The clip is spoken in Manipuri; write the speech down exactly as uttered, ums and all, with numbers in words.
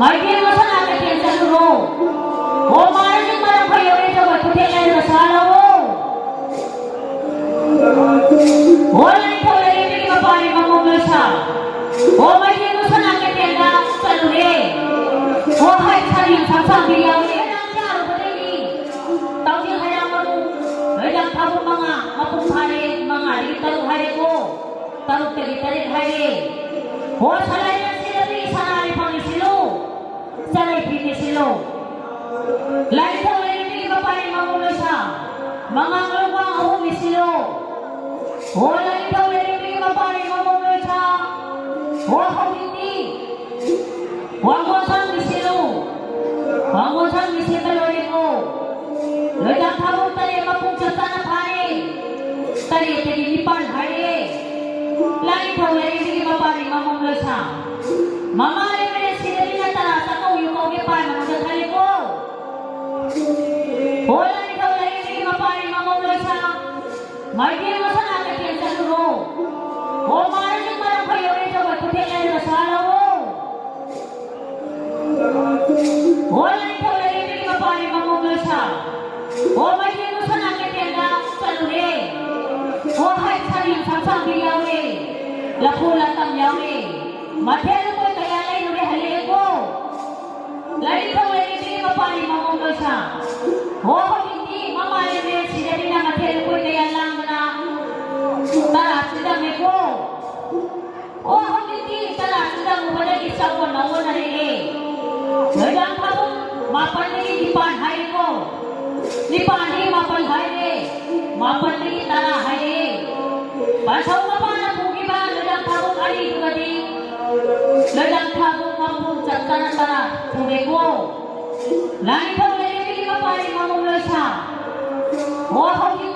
ꯃꯥꯏꯕꯦꯝꯃ ꯁꯅꯥ ꯀꯩꯊꯦꯜ ꯆꯠꯂꯨꯔꯣ꯫ ꯑꯣ ꯃꯥꯔꯖꯤꯡ ꯃꯔꯝ ꯐꯌꯧꯔꯦ ꯖꯒꯣꯏ ꯈꯨꯊꯦꯛ ꯂꯩꯔꯒ ꯁꯥꯔꯛꯑꯣ꯫ ꯑꯣ ꯂꯥꯏꯅꯤꯡꯊꯧ ꯂꯩꯔꯦꯝꯕꯤꯒꯤ ꯃꯄꯥꯅꯤ ꯃꯃꯣꯝ ꯂꯣꯏꯁꯥ꯫ ꯑꯣ ꯃꯥꯏꯕꯦꯝꯃ ꯁꯅꯥ ꯀꯩꯊꯦꯜꯗ ꯆꯠꯂꯨꯔꯦ꯫ ꯑꯣ ꯍꯩ ꯁꯥꯔꯤ ꯁꯝꯁꯥꯡꯕꯤ ꯌꯥꯎꯔꯦ꯫ ꯍꯩꯔꯥꯡ ꯆꯥꯔꯨꯕꯗꯒꯤ ꯇꯧꯖꯤꯡ ꯍꯩꯔꯥꯡ ꯃꯔꯨ ꯂꯣꯏꯗꯥꯡ ꯊꯥꯕꯨ ꯃꯉꯥ ꯃꯄꯨꯡ ꯐꯥꯔꯦ꯫ ꯃꯉꯥꯗꯒꯤ ꯇꯔꯨꯛ ꯍꯥꯏꯔꯦꯀꯣ꯫ ꯇꯔꯨꯛꯇꯒꯤ ꯇꯔꯦꯠ ꯍꯥꯏꯔꯦ꯫ ꯍꯣ ꯁꯂꯥꯏ ꯁꯤꯗꯗꯤ ꯁꯅꯥ ꯂꯩꯐꯝ ꯏꯁꯤꯜꯂꯨ꯫ ꯆꯠꯂꯦ ꯐꯤꯅꯦ ꯁꯤꯜꯂꯣ꯫ ꯂꯥꯏꯅꯤꯡꯊꯧ ꯂꯩꯔꯦꯝꯕꯤꯒꯤ ꯃꯄꯥꯅꯤ ꯃꯃꯣꯝ ꯂꯣꯏꯁꯥ꯫ ꯃꯉꯥꯡ ꯂꯣꯏꯋꯥꯡ ꯑꯍꯨꯝꯅꯤ ꯁꯤꯜꯂꯣ꯫ ꯍꯣ ꯂꯥꯏꯅꯤꯡꯊꯧ ꯂꯩꯔꯦꯝꯕꯤꯒꯤ ꯃꯄꯥꯅꯤ ꯃꯃꯣꯝ ꯂꯣꯏꯁꯥ꯫ ꯍꯣ ꯍꯧꯖꯤꯛꯇꯤ ꯋꯥꯡꯒꯣꯟꯁꯪ ꯃꯤꯁꯤꯜꯂꯨ꯫ ꯋꯥꯡꯒꯣꯟꯁꯪ ꯃꯤꯁꯤꯟꯕ ꯂꯣꯏꯔꯦꯀꯣ꯫ ꯂꯣꯏꯗꯥꯡ ꯊꯥꯕꯨ ꯇꯔꯦꯠ ꯃꯄꯨꯡ ꯆꯞ ꯆꯥꯅ ꯐꯥꯔꯦ꯫ ꯇꯔꯦꯠꯇꯒꯤ ꯅꯤꯄꯥꯟ ꯍꯥꯏꯔꯦ꯫ ꯂꯥꯏꯅꯤꯡꯊꯧ ꯂꯩꯔꯦꯝꯕꯤꯒꯤ ꯃꯄꯥꯅꯤ ꯃꯃꯣꯝ ꯂꯣꯏꯁꯥ꯫ ꯃꯃꯥ ꯂꯩꯃꯔꯦꯟ ꯁꯤꯗꯕꯤꯅ ꯇꯔꯥ ꯆꯥꯛꯀꯧ ꯌꯨꯀꯧꯒꯦ ꯄꯥꯟ ꯃꯅꯨꯡꯗ ꯈꯜꯂꯤꯀꯣ꯫ ꯍꯣ ꯂꯥꯏꯅꯤꯡꯊꯧ ꯂꯩꯔꯦꯝꯕꯤꯒꯤ ꯃꯄꯥꯅꯤ ꯃꯃꯣꯝ ꯂꯣꯏꯁꯥ꯫ ꯃꯥꯏꯕꯦꯝꯃ ꯁꯅꯥ ꯀꯩꯊꯦꯜ ꯆꯠꯂꯨꯔꯣ꯫ ꯍꯣ ꯃꯥꯔꯖꯤꯡ ꯃꯔꯝ ꯐꯌꯧꯔꯦ ꯖꯒꯣꯏ ꯈꯨꯊꯦꯛ ꯂꯩꯔꯒ ꯁꯥꯔꯛꯑꯣ꯫ ꯍꯣ ꯂꯥꯏꯅꯤꯡꯊꯧ ꯂꯩꯔꯦꯝꯕꯤꯒꯤ ꯃꯄꯥꯅꯤ ꯃꯃꯣꯝ ꯂꯣꯏꯁꯥ꯫ ꯍꯣ ꯃꯥꯏꯕꯦꯝꯃ ꯁꯅꯥ ꯀꯩꯊꯦꯜꯗ ꯆꯠꯂꯨꯔꯦ꯫ ꯍꯣ ꯍꯩ ꯁꯥꯔꯤ ꯁꯝꯁꯥꯡꯕꯤ ꯌꯥꯎꯔꯦ꯫ ꯂꯐꯨ ꯂꯥꯇꯝ ꯌꯥꯎꯔꯦ꯫ ꯃꯊꯦꯜ ꯂꯨꯀꯣꯏ ꯀꯌꯥ ꯂꯩꯔꯨꯔꯦ ꯍꯜꯂꯛꯑꯦꯀꯣ꯫ ꯂꯥꯏꯅꯤꯡꯊꯧ ꯂꯩꯔꯦꯝꯕꯤꯒꯤ ꯃꯄꯥꯅꯤ ꯃꯃꯣꯝ ꯂꯣꯏꯁꯥ꯫ ꯍꯣ ꯍꯧꯖꯤꯛꯇꯤ ꯃꯃꯥ ꯂꯩꯃꯔꯦꯟ ꯁꯤꯗꯕꯤꯅ ꯃꯊꯦꯜ ꯂꯨꯀꯣꯏ ꯀꯌꯥ ꯂꯥꯡꯗꯅ ꯇꯔꯥ ꯆꯤꯜꯂꯝꯃꯦꯀꯣ꯫ ꯑꯣ ꯍꯧꯖꯤꯛꯇꯤ ꯇꯔꯥ ꯆꯤꯜꯂꯝꯃꯨꯕꯗꯒꯤ ꯆꯥꯎꯕ ꯅꯧꯕ ꯅꯔꯛꯑꯦ꯫ ꯂꯣꯏꯗꯥꯡ ꯊꯥꯕꯨ ꯃꯥꯄꯟꯗꯒꯤ ꯅꯤꯄꯥꯟ ꯍꯥꯏꯔꯦꯀꯣ꯫ ꯅꯤꯄꯥꯟꯗꯒꯤ ꯃꯥꯄꯟ ꯍꯥꯏꯔꯦ꯫ ꯃꯥꯄꯟꯗꯒꯤ ꯇꯔꯥ ꯍꯥꯏꯔꯦ꯫ ꯄꯥꯟꯊꯧ ꯃꯄꯥꯅ ꯄꯨꯈꯤꯕ ꯂꯣꯏꯗꯥꯡ ꯊꯥꯕꯨ ꯑꯅꯤꯗꯨꯒꯗꯤ ꯂꯣꯏꯗꯥꯡ ꯊꯥꯕꯨ ꯃꯄꯨꯡ ꯆꯞ ꯆꯥꯅ ꯇꯔꯥ ꯁꯨꯔꯦꯀꯣ꯫ ꯂꯥꯏꯅꯤꯡꯊꯧ ꯂꯩꯔꯦꯝꯕꯤꯒꯤ ꯃꯄꯥꯅꯤ ꯃꯃꯣꯝ ꯂꯣꯏꯁꯥ꯫ ꯑꯣ ꯍꯧꯖꯤꯛ